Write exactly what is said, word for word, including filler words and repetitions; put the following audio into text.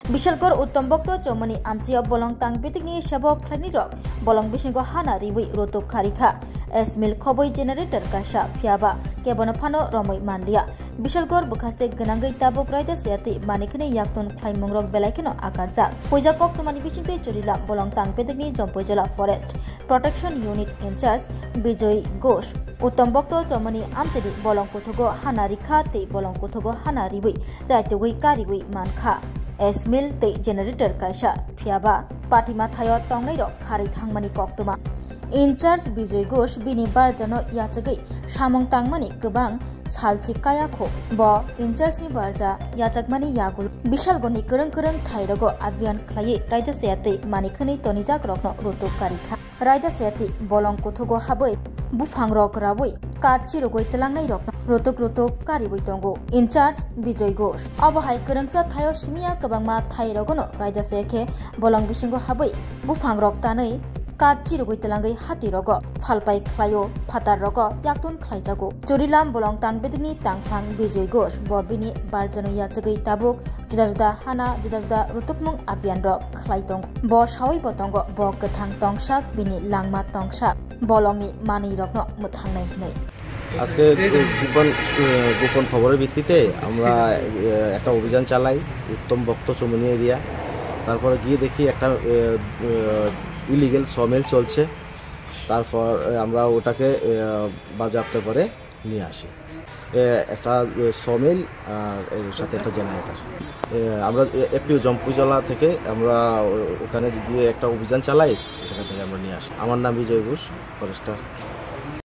Bishalgarh Uttom Bhakta Chomani amchio bolong tang bitikni sebok khlainirok bolong bisingo hana riwi rutuk kharikha. S mill khoboi generator kaisa phiyaba kebono phano romwi manliya. Bishalgarh bwkhaste gwnangwi tabuk raida siyatwi manikhwni yaktun khlaimungrok belai kheno akarjak. Puija koktwmani bisingtwi Churilam bolong tang bitikni Jompuijala Forest Protection Unit in charge Bijoy Ghosh Uttom Bhakta Chomani amchini bolong kuthugo hana rikha tei bolong kuthugo hana riwi raitugwi kariwi mankha. S mill tei generator kaisa phiyaba patima thaio tongnairok kharwi thangmani koktwma. In charge Bijoy Ghosh bini barjano yachagwi samung tangmani kwbang salchi kaya kho. Bo in charge ni barja yachakmani yagulo Bishalgarh ni kwrwng kwrwng thairogo abhiyan khlaiwi raida siyatwi manikhwni tonijakrokno rutuk karikha. Raida siyatwi bolong kuthugo habwi buphangrok rawi kachirogwi twlangnairokno rutuk rutuk kariwi tongo in charge Bijoy Ghosh. Obo hai kwrwngsa thaio simiya kwbangma thairogono raida siyakhe bolong bisingo habwi buphangrok tanwi kachirogwi twlangwi hatirogo phalpai khlaio, phatarrogo yaktun khlaijago. Churilam bolong tang bitikni tangphang Bijoy Ghosh bo bini barjano yachagwi tabuk juda juda hana juda juda rutukmung abhiyan rok khlai tongo. Bo sawi bo tongo, bo kwthang tongsak bini langma tongsak bolongni manwi rokno mwthangnai hwnwi. আজকে গোপন, আহ, গোপন খবরের ভিত্তিতে আমরা, আহ, একটা অভিযান চালাই উত্তম ভক্ত চমনি এরিয়া। তারপরে গিয়ে দেখি একটা, আহ, আহ, ইলিগেল সমিল চলছে। তারপর, আহ, আমরা ওটাকে, আহ, বাজেয়াপ্ত করে নিয়ে আসি। এ, একটা, এ, সমিল আর এর সাথে একটা জেনারেটর। এ, আমরা, এ, এফপিও জম্পুইজলা থেকে আমরা ও-, ওখানে গিয়ে একটা অভিযান চালাই, সেখান থেকে আমরা নিয়ে আসি। আমার নাম বিজয় ঘোষ, ফরেস্টার।